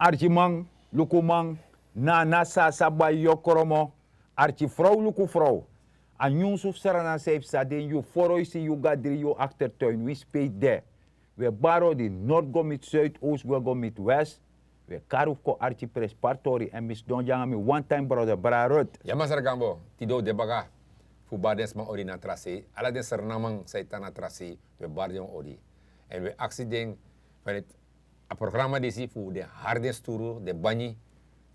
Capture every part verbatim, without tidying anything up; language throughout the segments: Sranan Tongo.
Arkiman, lukuman, nana sasa bai yokromo, arkifrow lukufrow. A nyunsu fu srana san yu psa den yu foroisi yu gadri yu aktertuin winsi pe yu de. Wi e bari odi nord go miti suid oos go e go miti west. Wi e kari un fu kon arki prenspari tori èn mi sidon gi nanga mi one time brother brada rut. Ya masra gambo, tide un de baka fu bari den sma odi na tra sei. Ala den sranaman san e tan na tra sei, wi e bari den odi. Èn wi e aksi den, a programa disi fu den hari den sturu den banyi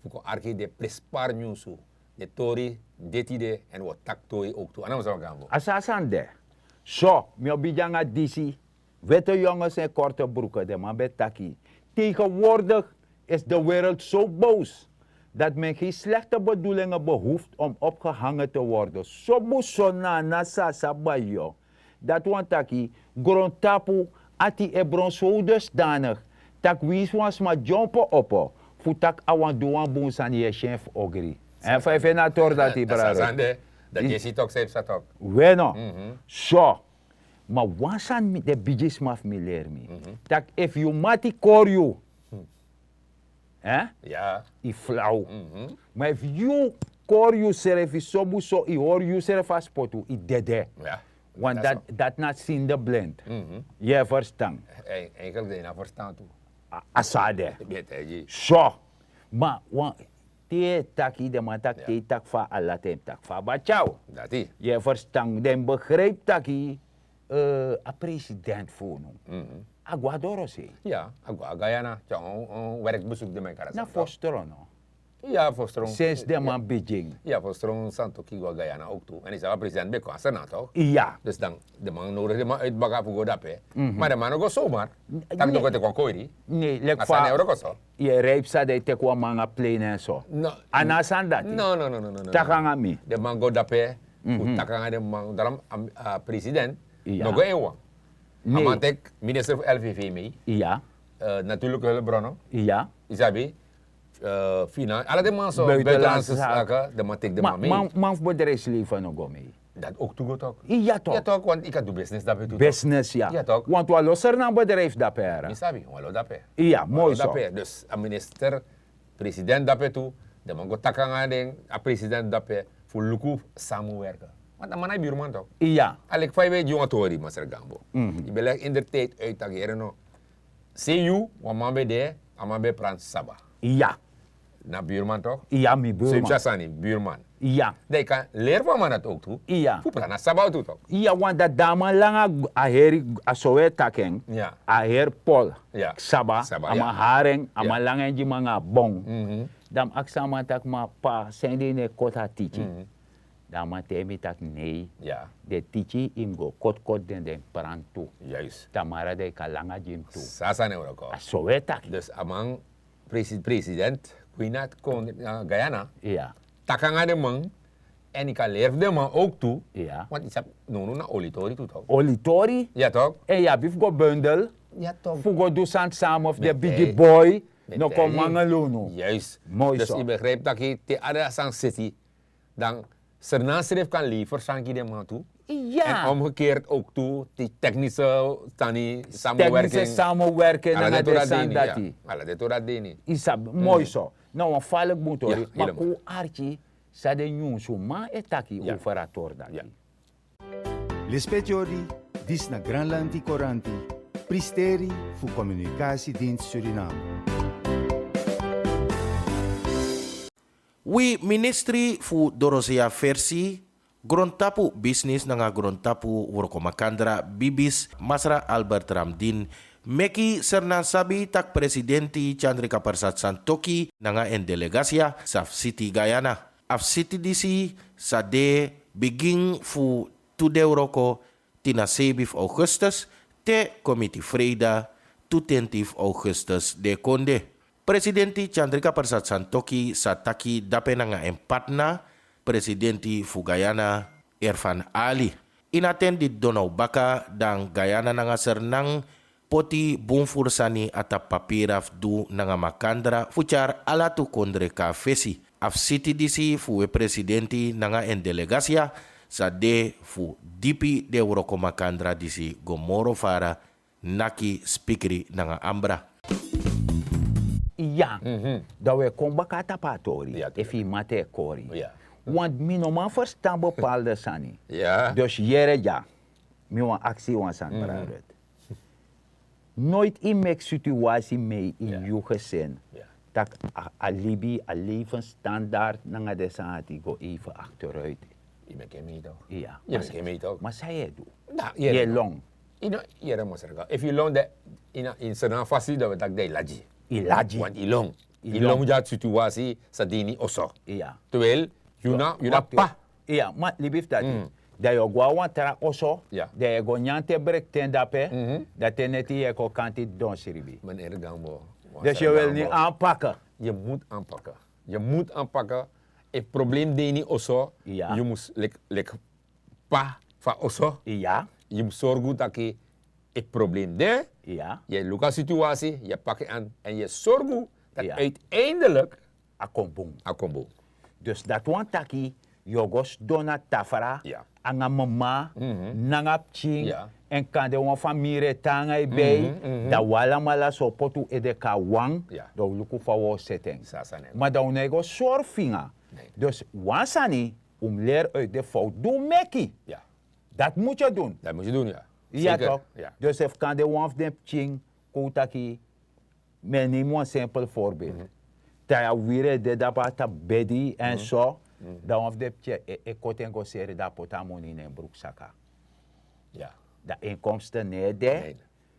fu kon arki den prenspari nyunsu, den tori de tide èn wi o taki tori owktu a na mus a waka na bo. A so a sani de. So mi o bigin nanga disi. Wete yonges en korte bruke den man ben taki, tegenwoordig is de wereld so boos dat men gen slekte bedoelingen behoeft om opgehangen te worden. Sobu so nana sasa bai yu. Dati wani taki grontapu ati e bron so dusdanig tak' winsi wan sma dyompo opo fu tak' a wani du wan bun sani yu e si en fu ogri. Èn fa yu feni a tori dati brada? Dati yu e si toki san yu psa toki. We no. So ma wan sani den bigisma fu mi leri mi, tak' efu yu mati kori yu, en yu flaw. Ma efu yu kori yusrefi sobu so yu hori yusrefi a spotu yu dede. Want dati na sinde blend. Yu e ferstan? Enkel den na ferstan tu. A so a de. So ma wan te yu e taki den man taki te yu taki fa a lati en yu taki fa a batyaw. Yu e ferstan den mus begripi taki a president fu unu a go na dorosei. Ya a go na guyana. Tya wan werki besuku den man e kari a sani na fostrono. Ya fostrono. Sensi den man bigin ya fostrono santoki go na guyana owktu èn yu sabi a president ben kon a sani na tok. Ya dus dan den man nodigi den man uiti baka fu go dape. Ma den man no go somar. Tak' no go teki wan koiri. Nei leki fa yu e rei psa den e teki wan man nanga plein en so. A no a sani dati. Taki nanga mi. Den man go dape fu taki nanga den man dalam a president no go en wan. A man teki minister fu lvv mei. Naturlike hulpbrono. Yu sabi. Finan ala den man so buitenlandse sake den man teki den man mei. Man fu bedrijfsleven no go mei. Dati owktu go tok. Ya tok. Want yu kan du business dape tu. Business ya. Want wan lo sernan bedrijf dape. Mi sabi wan lo dape. Ya moi so. Dus a minister president dape tu. Den man go taki nanga den a president dape fu luku samenwerken. Want a man na yu buurman tok. Ya a leki fa yu ben e gi wan tori masra gambo. Yu ben leki in der tijd uit taki here no. Sei yu wan man ben de a man ben pranti saba. Ya na buurman tok. Ya mi buurman. Sani buurman. Ya dan yu kan leri fu a man dati owktu. Ya fu pranti na saba owktu tok. Ya want dati dan a man langa a heri a so we taki en. A heri pol saba a man hari en a man langa en gi mi nanga a bon. Dan mi aksi a man taki ma pa san yu de yu no e koti a tiki. Dan a man taigi mi taki nei. Den tiki yu mus go kotkoti den den pranti tu. Tamara dan yu kan langa gi mi tu. A so we taki. Dus a man president kwina kon na guyana. Taki nanga den man èn yu kan leri fu den man owktu. Want yu sabi nownow na olitori tu tok. Olitori. Ya tok. Èn yu abi fu go bundel fu go du sani sama fu den bigi boi. No kon mangelunu. Moi so. Dus yu begripi taki te ada sani seti dan sernan srefi kan lever sani gi den man tu. Èn omgekeerd owktu di teknise sani samenwerking. Samenwerking nanga den sani dati. Ala den tori dati de ini. Yu sabi moi so. Na wan faliki bun tori ma kon un arki san den nyunsuman e taki over a tori dati. Lespeki odi. Disi na granlanti koranti, pristeri fu komunikasi dinti suriname. Wi ministri fu dorosea fersi, grontapu bisnis nanga grontapu wrokomakandra bibis masra albert ramdin meki sernan sabi tak' presidenti tyandrika persat santoki nanga en delegasia sa fu siti guyana. A fu siti disi sa de bigin fu tu de wroko tina seibi fu augustus te kon miti freida tu tenti fu augustus de kon de. Presidenti tyandrika persat santoki sa taki dape nanga en patna presidenti fu guyana erfan ali. Ini a ten di didon na un baka dan guyana nanga sernan poti bun furu sani na tapu papira fu du nanga makandra fu tyari ala tu kondre kon na fesi. A fu siti disi fu un e presidenti nanga en delegasia sa de fu dipi den wrokomakandra disi go moro fara naki spikri nanga ambra. Ya. Dan wi e kon baka na tapu a tori, efu yu mati e kori. Want mi no man ferstan bepalde sani. Dus yere dya, mi wani aksi yu wan sani, brada Ruth. Noiti yu meki situasi mei ini yu gesin, tak' a libi, a levensstandard nanga den sani dati go even akteruit. Yu meki en mei tok'. Yu meki en mei tok'. Ma san yu e du? Yu e lon. Yu no yere, masra. Efu yu lon de, ini sernan fasi dan wi e taki dan yu lagi. Yu lagi. Want yu lon. Yu lon dya situasi san de ini oso. Terwijl yu na, yu na p'pa. Iya, ma libi fu dati. Dan yu o go na wan tra oso, dan yu e go nyan te brekten dape, dan te neti yu e kon kanti didon sribi. Dus yu wil ni anpake. Yu mus anpake. Yu mus anpake. Efu problem de ini oso, yu mus leki, leki p'pa fu a oso. Yu mus sorgu taki efu problem de, yu e luku a situasi, yu e paki an, èn yu e sorgu taki uiteindelik a kon bun. A kon bun. Dus dati wani taki yu o go sidon na tafra nanga mama nanga pikin, èn kande wan famiri e tan nanga yu bei, dan un alamala so poti un ede kon na wan, dan un luku fa un o seti en. Ma dan un no e go sori finga. Dus wan sani, un mus leri uit den fowtu di un meki. Dati mus yu du. Dati mus yu du, ya. Ya tok. Dus efu kande wan fu den pikin kon un taki, mi e nemi wan simpel voorbeeld. Te a wiri e de dape na tapu bedi èn so, dan wan fu den pikin e, e koti en go seri, dan a poti a moni ini en bruksaka. Dan inkomsten no e de.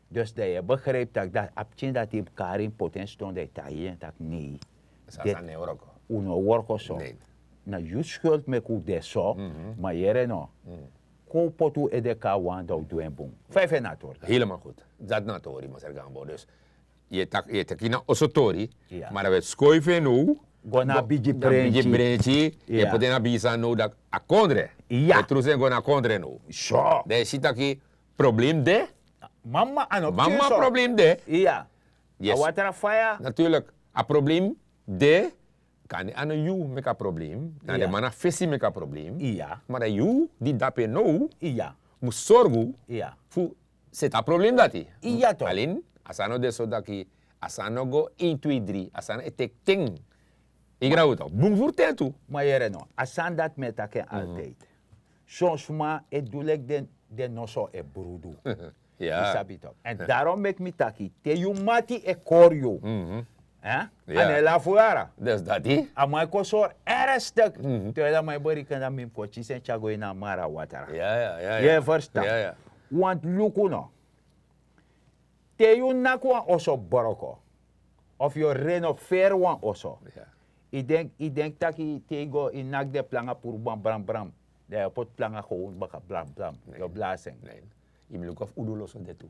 Dus dan yu e begrijpi taki dan a pikin dati yu mus kari, yu mus poti en sidon, dan yu taigi en taki nei. Un no e worko so. Na yu skuld meki un de so. Ma yere no. Kon un poti un ede kon na wan, dan un du en bun. Fa yu feni a tori? Helemaal goed. Dati na a tori, masra Gambo. Dus yu e taki, yu e taki na oso tori, ma dan wi e skoifi en now go na bigi brenti. Yu e poti en na bigi sani now, dan a kondre. Yu e trusu en go na kondre now. Dan yu si taki problem de. Mama, a no pikin so. Problem de. Iya. A watra faya. Natuurlijk, a problem de. Kande a no yu meki a problem, na den man na fesi meki a problem. Iya. Ma dan yu di dape now mus sorgu fu seti a problem dati. Iya tok. Alen a sani no de so taki a sani no go één, twee, drie, a sani e teki ten. Yu grab tok, bun furu ten tu. Ma yere no, a sani dati mi e taki en altijd. Son sma e du leki den, den noso e brudu. Yu sabi tok. Èn daarom meki mi taki, te yu mati e kori yu, a no e lafu yara. Dus dati a man e kon sori ernstig. Te a man e bereken, dan mi mus kon kisi en tyari go ini a mara watra. Yu e ferstan? Want luku no. Te yu naki wan oso broko, of yu o renoveri wan oso, yu denki, yu denki taki te yu go, yu naki den planga puru bam, bram, bram, dan yu o poti planga gewoon baka, blam, blam, yu o blasi en? Yu mus luku efu uduloso de tu.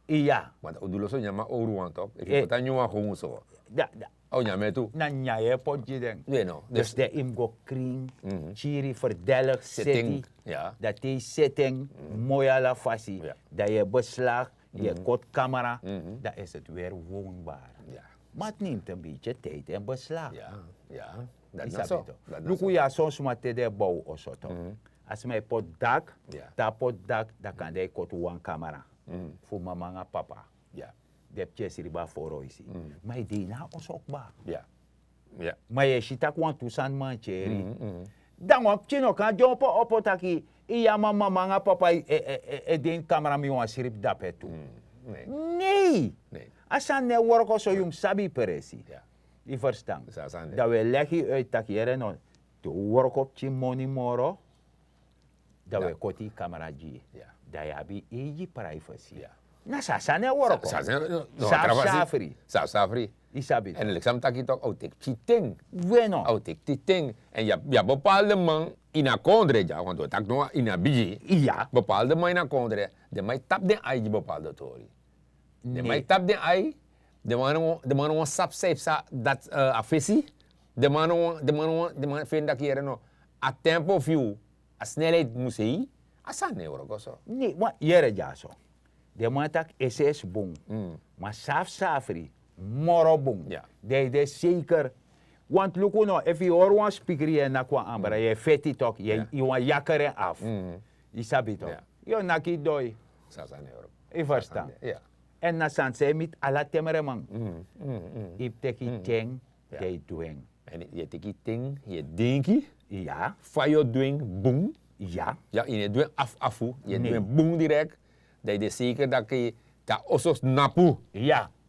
Iya. Want uduloso nyan a owru wan tok. Efu yu poti a nyun wan gewoon so, a o nyan en tu. Na nyan yu e poti gi den. Dus den yu mus go krin, kiri, ferdeligi, seti. Dan te yu seti en moi ala fasi, dan yu e beslagi, yu e koti kamera, dan is het weer woonbaar. Ma het neemt een beetje tijd en beslag. Yu sabi tok. Luku ya, son sma te den e bow oso tok, a sma e poti dak, te a poti dak, dan kande a e koti wan kamera fu mama nanga papa. Den pikin e sribi a foro, yu si. Ma yu de ini a oso kba. Ma yu e si tak' wantu sani mantyeri. Dan wan pikin no kan dyompo opo taki, iya, ma mama nanga papa e, e, e, e de ini kamera, mi wani sribi dape tu. Nei. A sani no e worko so, yu mus sabi yu presi. Yu ferstan? Dan wi e legi yu uit taki yere no, te un worko pikin moni moro, dan wi e koti yu kamera gi yu. Dan yu abi eigi privacy. Na so a sani e worko. Safsafri. Safsafri. Yu sabi. Èn leki san mi taki tok, a o teki pikin ten. Weno. A o teki pikin ten. Èn yu abi, yu abi bepaalde man ini a kondre dya, want wi e taki no ini a bigi. Iya. Bepaalde man ini a kondre, den man e tapu den ai gi bepaalde tori. Den man e tapu den ai. Den man no, den man no wani sabi san e psa dati, eh, a fesi. Den man no, den man no, den man feni taki yere no, a tempo fu yu, a snelheid mus e, a sani no e worko so. Nei, wan yere dyaso. Den man taki eseesi bun. Ma safsafri moro bun. Dan yu de zeker. Want luku no, efu yu hori wan spikri, yu e naki wan ambra, yu e feti tok, yu e, yu wani yaker en af. Yu sabi tok. Yu o naki yu doi. Yu ferstan? Èn na sani san e miti ala temreman. Yu mus teki yu ten, dan yu du en. Èn yu e teki yu ten, yu e denki fa yu o du en bun. Ya, yu no e du en afu afu, yu e du en bun direkt. Dan yu de seker daki te a oso snapu,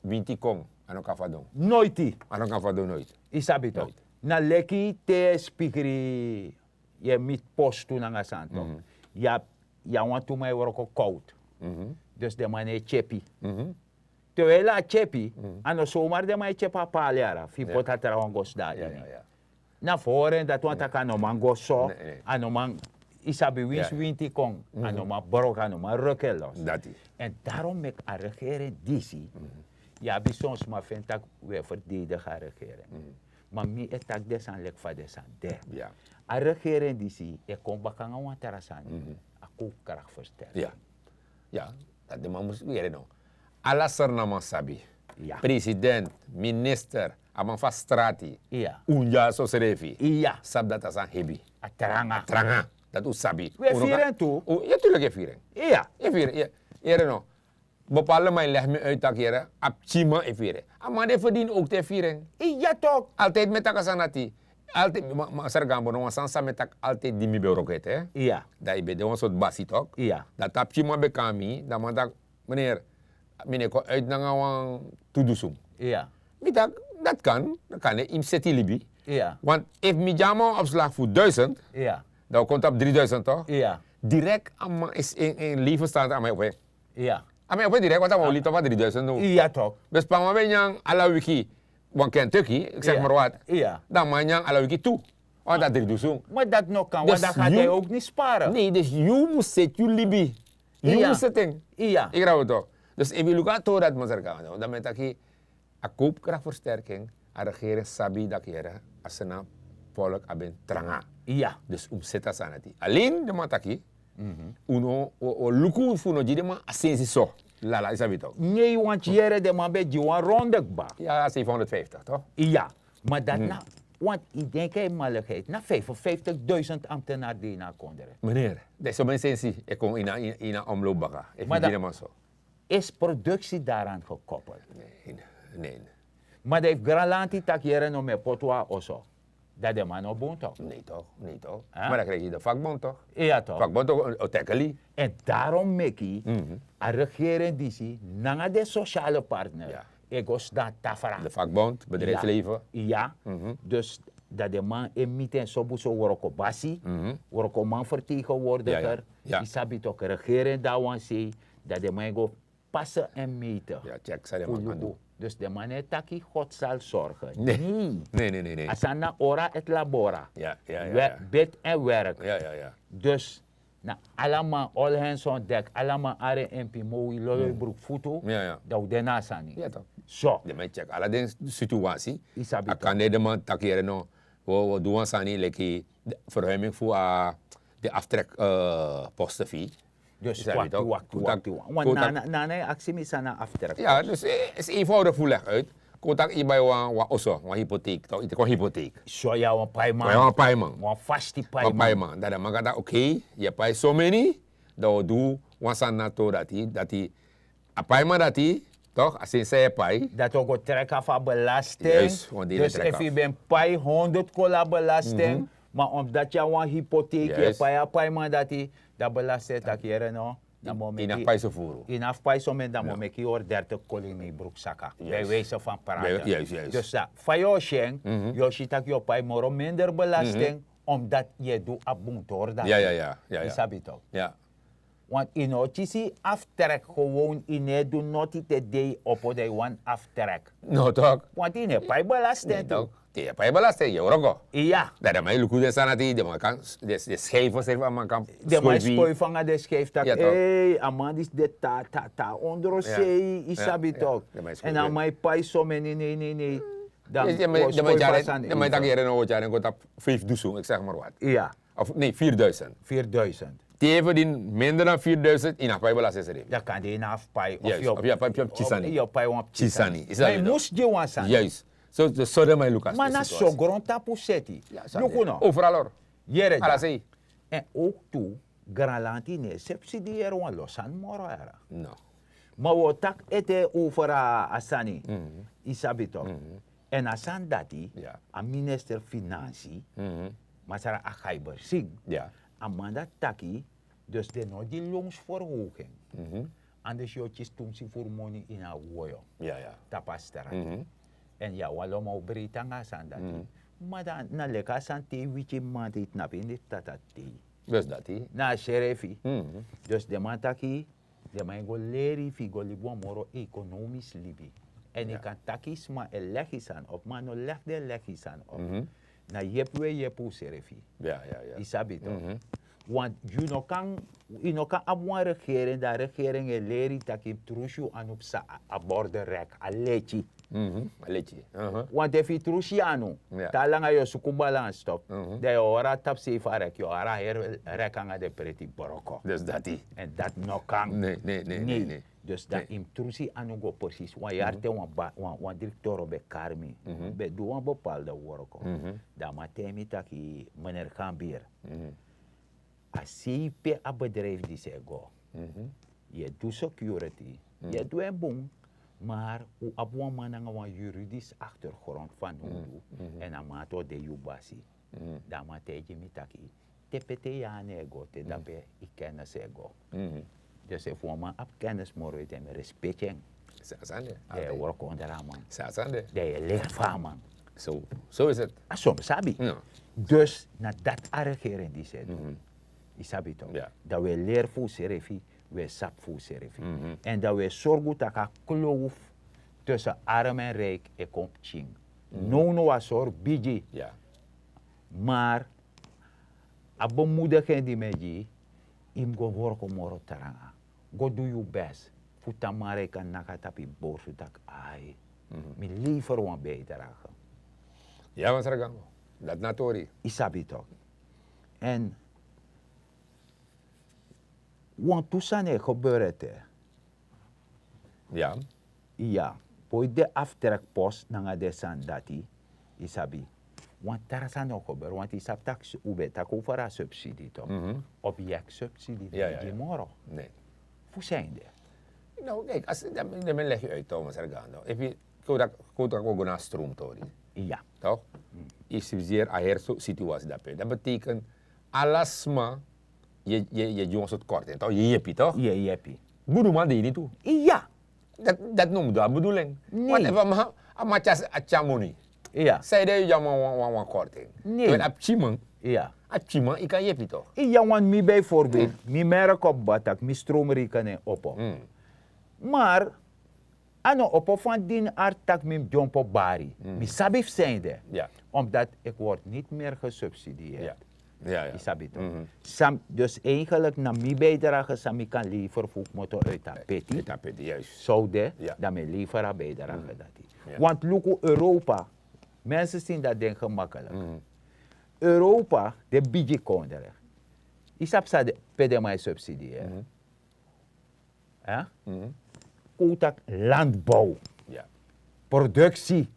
winti kon, a no kan fadon. Noiti. A no kan fadon noiti. Yu sabi tok. Na leki te yu e spikri, yu e miti postu nanga sani tok. Yu abi wantu man e wroko kowtu. Dus den man no e tyepi. Te wi e lai a tyepi, a no somar den man e tyepi a pali yara fu yu poti a trawan go sidon na ini. Na fu hori en dati wan taki a no man go so. A no man, yu sabi winsi winti kon, a no man broko, a no man roko en los. Èn darom meki a regering disi, yu abi son sma feni tak' wi e ferdedigi a regering. Ma mi e taki den sani leki fa den sani de. A regering disi e kon baka nanga wan tra sani. A kowkrakti fersterking. Ya, dati den man mus yere no. Ala sernaman sabi, president, minister, a man fu a strati, un dyaso srefi, sabi dati a sani hebi. A tranga. Dati un sabi. Wi e firi en tu. Ya, tu leki e firi en. Ya, e firi en. Yere no. Bepaalde man e legi mi uit tak' yere, a pikinman e firi en. A man di e ferdini owktu e firi en. Ya tok. Altidi mi e taki a sani dati. Altidi. Masra gambo, no wan sani san mi e taki altidi di mi ben wroko ete. Dan yu ben de wan sortu basi tok. Dan te a pikinman ben kon na mi, dan a man taki, meneer, mi no e kon uit nanga wan tu dusun. Mi taki, dati kan. Dati kan, yu mus seti yu libi. Want efu mi gi a man wan opslag fu duisend, dan wi kon tapu dri duisend tok. Direkt a man is in, in levensstand, a man e opo en. A man e opo en direkt, want a man o libi tapu a dri duisend now. Bespa a man ben nyan ala wiki wan Kentucky, ik zeg maar wat. Dan a man nyan ala wiki tu. Want a dri dusun. Ma dati no kan, want dan gaat hij ook niet sparen. Nee, dus yu mus seti yu libi. Yu mus seti en. Yu grabu tok. Dus efu yu luku a tori dati, masra gambo, dan mi e taki, a koopkrachtversterking, a regering sabi daki yere, a sena volk a ben tranga. Dus un mus seti a sani dati. Alleen den man taki, un no, o, o luku fu no gi den man a sensi so. Lala, yu sabi tok. Nee, want yere den man ben gi wan ronde kba. Ya, zevenhonderdvijftig tok? Ya, ma dati na, want yu denki a e malikheid, na vijfenvijftigduizend ambtenaar de ini a kondre. Meneer, dan so meni sensi e kon ini a, ini a omloop baka, efu yu gi den man so. Is productie daaraan gekoppeld? Nee, nee. Ma dan efu Granlanti taki yere no, mi e poti wan oso, dan den man no bun tok? Nee tok, nee tok. Ma dan krijg yu de vakbond tok? Ya tok. Vakbond tok o, o tackle yu. En daarom meki a regering disi nanga den sociale partner e go sidon tafra. De vakbond, bedrijfsleven. Ya. Dus dan den man e miti en sobu so, wrokobasi, wrokoman, vertegenwoordiger. Yu sabi tok, regering, dan wan sei, dan den man e go passen en meten. Dus den man no e taki God zal zorgen. Nee. Nee, nee, nee, nee. A sani na ora et labora. Bid en werk. Dus na ala man, all hands on deck, ala man, ari en pimowi, lolo yu bruku futu, dan un de na a sani. So. Den man e check ala den situasi. A kan de den man taki yere no, wi o, wi o du wan sani leki de verruiming fu a, de aftrek, eh, posten fu yu. Dus wakti, wakti, wakti. Wan nana, nana e aksi mi san na aftrek posten. Ya, dus, eh, is eenvoudig fu leg uit. Kon taki yu bai wan, wan oso, wan hypotheek tok, yu teki wan hypotheek. So ya, wan paiman. Wan paiman. Wan fasti paiman. Wan paiman. Dan den man kan taki, oké, yu e pai so meni, dan wi o du wan sani na a tori dati, dati a paiman dati, tok, a sani san yu e pai, dati o go trek afu a belasting. Juist, want die dus trek efu yu ben pai honderd kola belasting, ma omdat yu abi wan hypotheek, yu e pai a paiman dati, dan belasting e taki yere no, dan mi o meki yu no abi pai so meni, dan mi o meki yu hori dertig kola ini yu bruku saka. Bij wijze van praten. Dus dan fa yu o si en, yu o si tak' yu o pai moro minder belasting, omdat yu e du a bun tori dati. Yu sabi tok. Want yu no o kisi aftrek gewoon, yu no e du noti, te dei opo dan yu wani aftrek. No tok. Want yu no e pai belasting tu. Te yu e pai belasting, yu e wroko. Ya. Dan den man e luku den sani dati, den man kan, den, den schijf srefi, a man kan, den man e skoi fu anga den schijf taki, ei, a man disi de ta, ta, ta ondro sei, yu sabi tok. En a man e pai so meni, nee, nee, nee. Dan den man e taki yere no, wi o tyari en go tapu vijf dusun, ik zeg maar wat. Ya. Of nee, vierduizend. Vierduizend. Te yu e ferdini minder dan vierduizend, yu no abi pai belasting srefi. Dan kan de yu no abi pai. Of yu o pai, yu o pai wan pikin sani. Yu o pai wan pikin sani. Yu mus gi wan sani. Juist. So, so den man e luku a sani. Ma na so grontapu seti. Luku no. Overal hori. Yere. Ala sei. En ook tu, Granlanti no e subsidiëren wan lo sani moro yara. No. Ma wi o taki ete over a sani, yu sabi tok. Èn a sani dati, a minister finansi, masra a gaiber sing, a man dati taki, dus den no gi lons ferhoging. Anders yu o kisi tumsi furu moni ini a woyo, tapu a strati. Èn yu a wan loma o breiti nanga a sani dati. Ma dan na leki a sani te yu wiki mi man te yu tnapu ini tata te yu, dus dati na a srefi. Dus den man taki, den man e go leri yu fu yu go libi wan moro ekonomis libi. Èn yu kan taki sma e legi sani op ma a no legi den e legi sani op. Na yepi wi e yepi usrefi. Yu sabi tok. Want yu no kan, yu no kan abi wan regering dan a regering e leri yu tak' yu mus trusu yu anu psa a borde rek a leti. A leti. Want efu yu trusu yu anu, te a langa yu o suku balans tok, dan yu o hori a tapu sei fu a rek, yu o hori a heri rek nanga den preti broko. Dus dati. Èn dati no kan. Nei. Dus dan yu mus trusu yu anu go presis wan yari te wan direktoro ben kari mi, ben du wan bepalde worko. Dan a man taigi mi taki meneer gambir, a sei pe a bedrijfi disi e go. Yu e du security, yu e du en bun. Mar un abi wan man nanga wan yuridisi aktergrond fanowdu. Èn a man ati o de yu basi. Dan a man taigi mi taki, te pe te yu ani e go te dape yu kennis e go. Dus efu wan man abi kennis moro ete mi respeki en. Dan yu e work onder a man, dan yu e leri fu a man. So is het. A so mi sabi. Dus na dati a regering disi e du. Yu sabi tok. Dan wi e leri fu usrefi, wi e sabi fu usrefi. Èn dan wi e sorgu tak' a kloof tussen arm èn rijk e kon pikin. Nownow a sori bigi. Mar a bemoediging di mi e gi yu, yu mus go worko moro tranga. Go du yu best fu tamara yu kan naki a tapu yu borsu tak' ai, mi lever wan bijdrage. Ya masra gango, dati na tori. Yu sabi tok. Èn wantu sani e gebeur ete. Ya, boi den aftrekpos nanga den sani dati. Yu sabi, wan tra sani o gebeur want yu sabi tak' un ben taki over a subsidi tok. Obyeksubsidi no e gi moro. Fu san ede? No kijk, asi den ben legi uit tok masra gango, efu yu kon tak' un go na a stromtori, yu subsideri a heri situasi dape dat betekent ala sma yu e gi wan sortu korting tok, yu e yepi tok. Buduman de ini tu. Iya. Dati no mus du a bedoeling. Want efu a man tyari a tyari moni, sanede yu gi a man wan korting? Wan a pikinman, a pikinman yu kan yepi tok. Iya want mi bijvoorbeeld mi merk op batak mi stroomrekening opo. Maar a no opo fan dini arti tak' mi mus dyompo bari. Mi sabi fu sanede. Omdat ik word niti meer gesubsidieerd. Yu sabi tok. Dus eigenlik na mi bijdrage san mi kan lever fu kmoto uit a peti, sowde, dan mi e lever a bijdrage dati. Want luku europa, mensen sin dati den gemakkelijk. Europa, den bigi kondre, yu sabi san pe den man e subsidieri? Kon un taki landbouw, productie.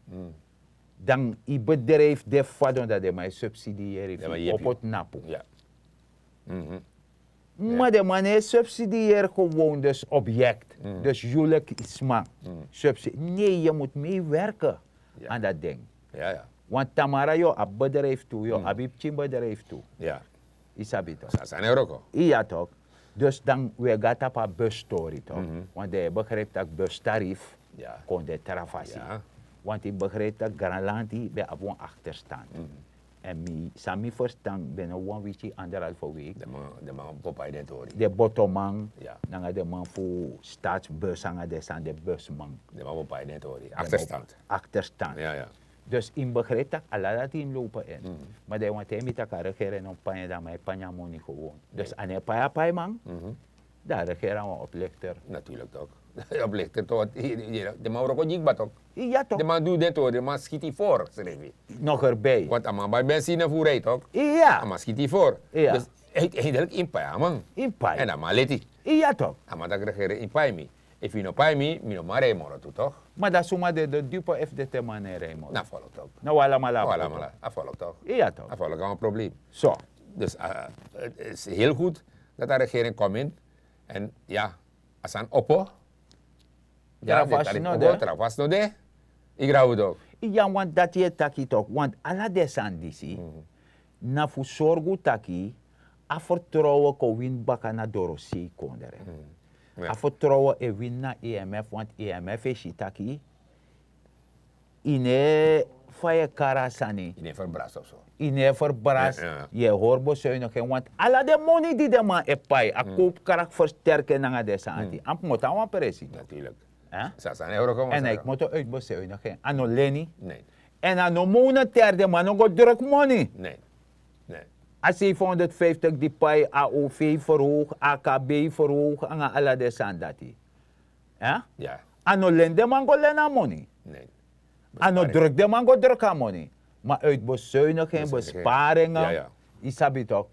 Dan yu bedrijfi de fadon dati den man e subsidieri fu opo tnapu. Ma den man no e subsidieri gewoon dus objekt, dus yu leki sma. Nei yu mus mei werken an dati ding. Want tamara yu o abi bedrijfi tu, yu o abi yu pikin bedrijfi tu. Yu sabi tok? Iya tok. Dus dan un e go na tapu a bus tori tok. Want dan yu e begrijpi tak' bus tarifi kon de tra fasi. Want yu begrijpi tak' granlanti ben abi wan akterstand. Èn mi san mi ferstan ben no wan wiki anderhalfe week, den man go pai den tori, den botoman nanga den man fu statsbus nanga den sani den busman, den man go pai den tori. Akterstand. Dus yu mus begrijpi tak' ala dati yu mus lopen in. Ma dan yu wani taigi mi tak' a regering no mus pai en dan a man e pai nyan moni gewoon. Dus a no e pai a paiman. Dan a regering a wan oplichter. Natuurlik tok. Oplichter tok. Den man wroko gi kba tok. Den man du den tori den man skiti yu for srefi. Nogerbi want a man bai bensine fu rij tok. A man skiti yu for. Dus eindelijk yu mus pai a man. Èn a man leti. A man taki regering yu mus pai mi. Efu yu no pai mi mi no man rij moro tu tok. Ma dan suma de de dupe efu de te man no e rij moro? Na folo tok. Na un alamala a folo tok. A folo kan wan problem. So. Dus het is heel goed dat a regering kom in. Èn ya, a sani opo. Trafasi no de. Trafasi no de. Yu grabu tok. Ya, want dati e taki tok, want ala den sani disi na fu sorgu taki a fertrouwen kon wini baka na dorosei kondre. A fertrouwen e wini na imf, want imf e si taki yu no e fa yu e kari a sani. Yu no e ferbras of so. Yu no e ferbras. Yu e hori besuinigi en, want ala den moni di den man e pai a kowpu krakti fersterki en nanga den sani dati a mus kmoto na wan presi. Èn a e kmoto uitbesuinigi en, a no leni. Èn a no monetair, den man no go druk moni. A seifenhonderdvijftig di pai a ov verhoog, akb verhoog nanga ala den sani dati. A no leni den man go leni a moni. A no druk den man go druk a moni. Ma uitbesuinigi en, besparingen. Yu sabi tok.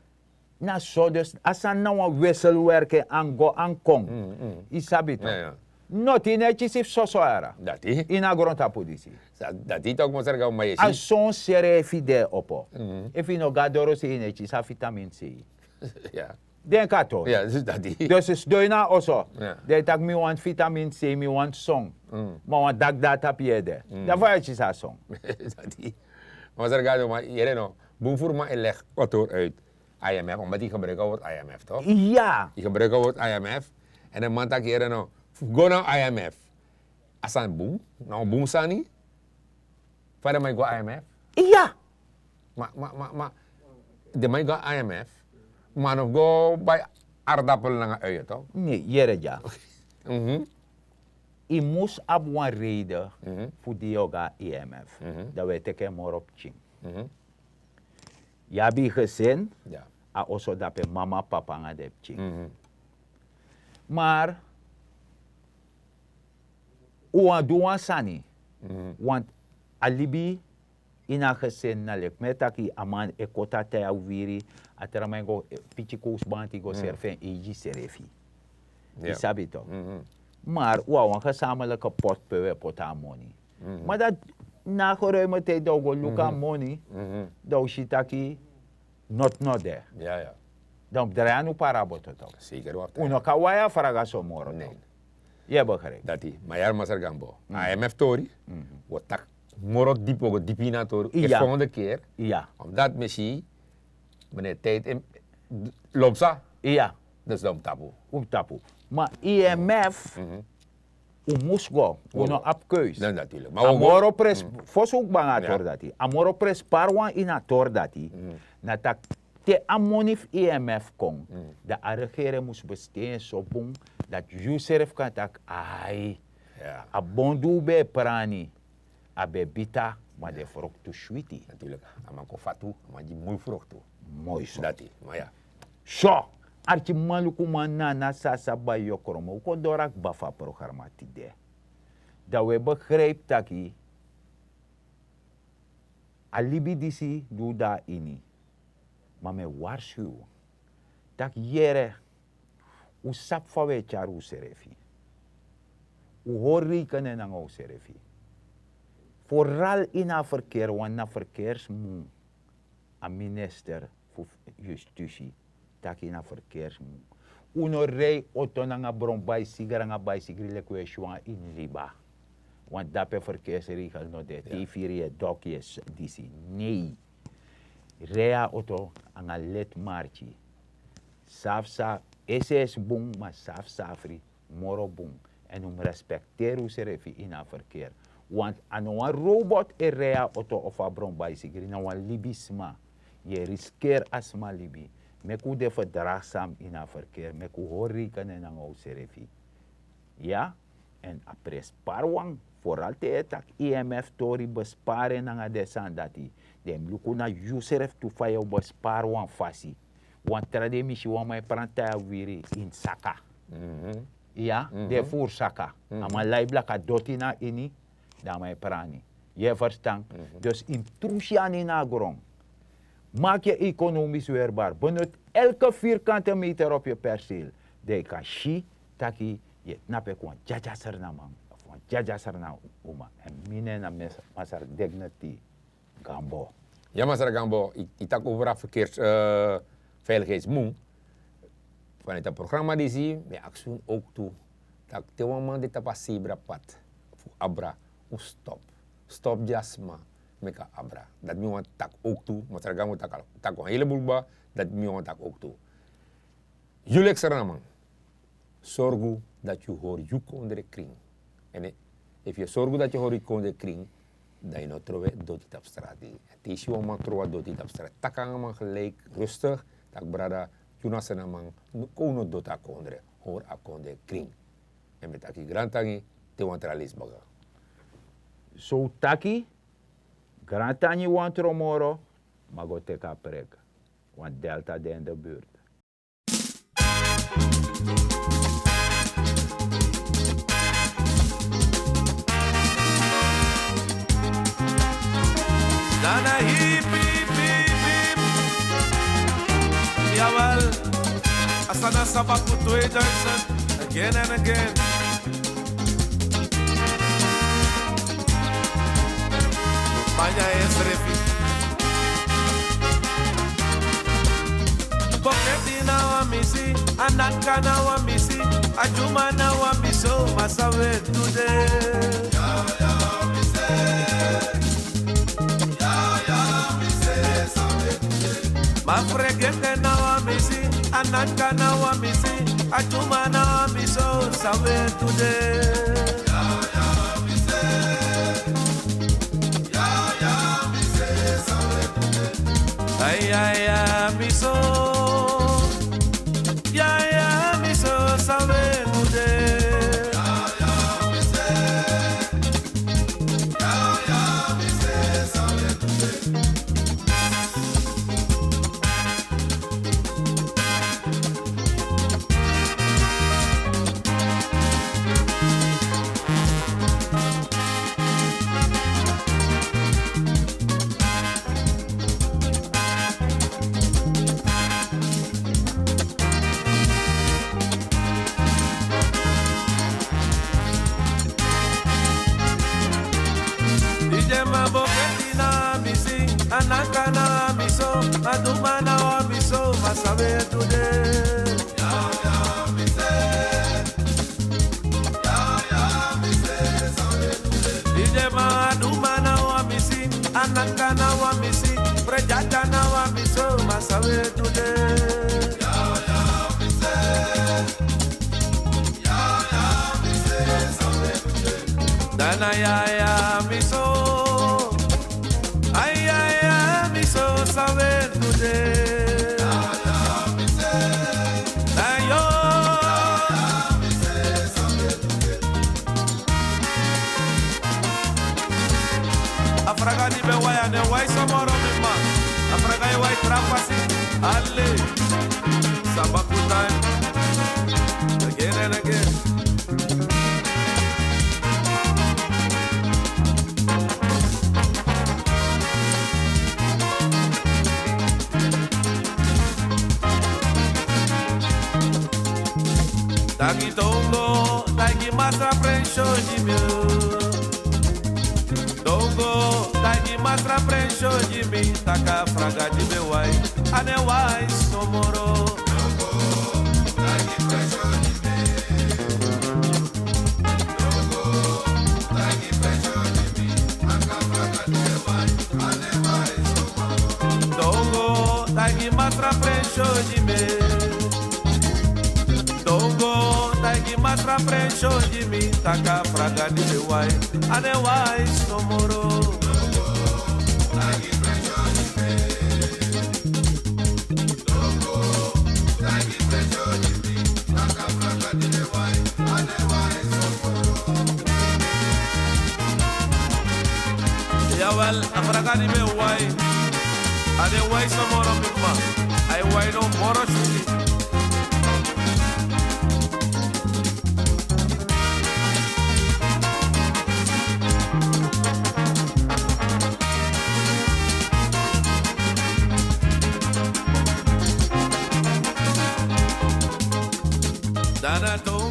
Na so dus a sani na wan wisselwerking, an go an kon. Yu sabi tok. Noti yu no e kisi fu soso yara ini a grontapu disi. Dati yu tok, masra Gambo, ma yu e si a son srefi de opo. Efu yu no go na dorosei yu no e kisi a vitamin c. Denki a tori. Dus sidon ini a oso, dan yu taki mi wani vitamin c, mi wani son. Ma wan daki de na tapu yu ede, dan fa yu e kisi a son? Masra Gambo, ma yere no, bun furu man e legi a tori uit. Imf, omdat yu gebruik a word imf tok. Ya, yu gebruik a word imf. Èn den man taki yere no, fu go na imf, a sani bun, na wan bun sani. Fa den man e go na imf? Ya. Ma den man e go na imf, ma a no fu go bai aardappel nanga uien tok. Ne, yere dya. Yu mus abi wan reide fu di yu o go na imf. Dan wi e teki en moro pikin. Yu abi yu gesin, a oso dape, mama, papa nanga den pikin. Maar un wani du wan sani. Want a libi ini a gesin na leki mi e taki, a man e koti a tai a wiri, a tra man e go piki kowsu banti go servi en eigi srefi. Yu sabi tok. Maar un abi wan gesameliki pot pe un e poti a moni. Ma dati na a geruime tijdi dan un go luku a moni, dan un si taki noti no de. Dan un mus drai a nu paraboto tok. Un no kan wai a fraga so moro tok. Yu e begrijpi? Dati, ma yere masra Gambo, a imf tori, wi o taki moro dipi, wi o go dipi ini a tori e volgende keer. Omdat mi si meneer tijd en lobsa. Dus dan un mus tapu. Un mus tapu. Ma imf, un mus go, un no abi keus. A moro pres, fosi un kba nanga a tori dati, a moro prenspari wan ini a tori dati, na taki te a moni fu imf kon, dan a regering mus besteen so bun dati yu srefi kan taki ai, a bon di un ben e prani, a ben bita, ma den froktu switi. Natuurlik. A man kon fatu, a man gi moi froktu. Moi so. Dati, ma ya. So, arkimanlukuman, nana, sasa, bai, yokroman, un kon doro a kba fu a programa tide. Dan un e begrijpi taki a libi disi di un de na ini, ma mi e warski un taki yere, un sabi fa un e tyari unsrefi. Un hori reikenen nanga unsrefi. Vooral ini a verkeer, want na verkeersmun a minister fu justitie taki na verkeersmun. Un no rei oto nanga bron baisigri nanga baisigri leki un e si wan ini liba. Want dape verkeersregel no de. Te yu firi yu e doki yu e disi. Nei. Rei a oto nanga leti marki. Safu sa, esi esi bun, ma safu safri moro bun. Èn un mus respekteri unsrefi ini a verkeer. Want a no wan robot e rei a oto of a bron baisigri, na wan libisma. Yu e riskeri a sma libi. Meki un de verdraagzaam ini a verkeer, meki un hori reikenen nanga unsrefi. Ya. Èn a prenspari wan, vooral te yu e taki imf tori, bespari en nanga den sani dati. Den mus luku na yusrefi tu fa yu o bespari wan fasi. Wan tra dei mi si wan man e pranti a wiri ini saka. Ya, den e furu saka. A man lai blaka doti na ini, dan a man e prani. Yu e ferstan? Dus intrusi anu ini a gron. Maki yu ekonomis werbar. Benut elke vierkante meter op yu perseel. Dan yu kan si taki yu e tnapu enke wan dyadya Sranan man of wan dyadya Sranan uma. Èn mi nen na Masra Dignity Gambo. Ya, Masra Gambo, yu taki over a verkeersveiligheidsmun. Vanuit a programa disi mi e aksi unu ook tu, tak' te wan man de tapu a sebra pad fu abra, un stop. Stop gi a sma meki a abra. Dati mi wani taki owktu, masra Gado mu taki, taki wan helebul kba, dati mi wani taki owktu. Yu leki Sranan man, sorgu dati yu hori yu kondre krin. Èn efu yu e sorgu dati yu hori yu kondre krin, dan yu no trowe doti tapu strati. Te yu si wan man trowe a doti tapu strati, taki nanga a man gelijk, rustig, taki brada, yu na Sranan man, kon un no doti a kondre, hori a kondre krin. Èn mi e taki grantangi te wan tra leisi baka. So un taki, grantangi, wan tron moro, ma go teki a prek. Want Delta de in de buurt. Dana hip, hip, hip, hip. Jawel, a sani na Sabaku tweeduizend, again and again. Panya e srefi. Boketi na wan misi, a nanka na wan misi, a dyuma na wan misi, o, ma san wi e du de. Ma fregete na wan misi, a nanka na wan misi, a dyuma na wan misi, o, san wi e du de. Ay, ay, ay, mi so. Ya, ya, mi so, san wi e du de. Ijema boketi na misi, a nanka na misi, o, a dyuma na wan misi, o, ma san wi e du de. Ijema, a dyuma na wan misi, a nanka na wan misi, fregete na wan misi, o, ma san wi e du de. Dana ya, ya, mi so. Ay, ay, ay, mi so, san wi e du de. Ayo. A fraga di ben wai, a no e wai so moro, mi man. A fraga e wai tra fasi. Ale. Sabaku time. Again and again. Taki tongo, taki masra Prince Jimmy. Tongo, taki masra Prince Jimmy. Taki a fraga di ben wai, a no e wai so moro. Tongo, taki masra Prince Jimmy. Tongo, taki masra Prince Jimmy. Taki a fraga di ben wai, a no e wai so moro. Jawel, a fraga di ben wai, a no e wai so moro, mi man. A e wai no moro switi. Dana tongo.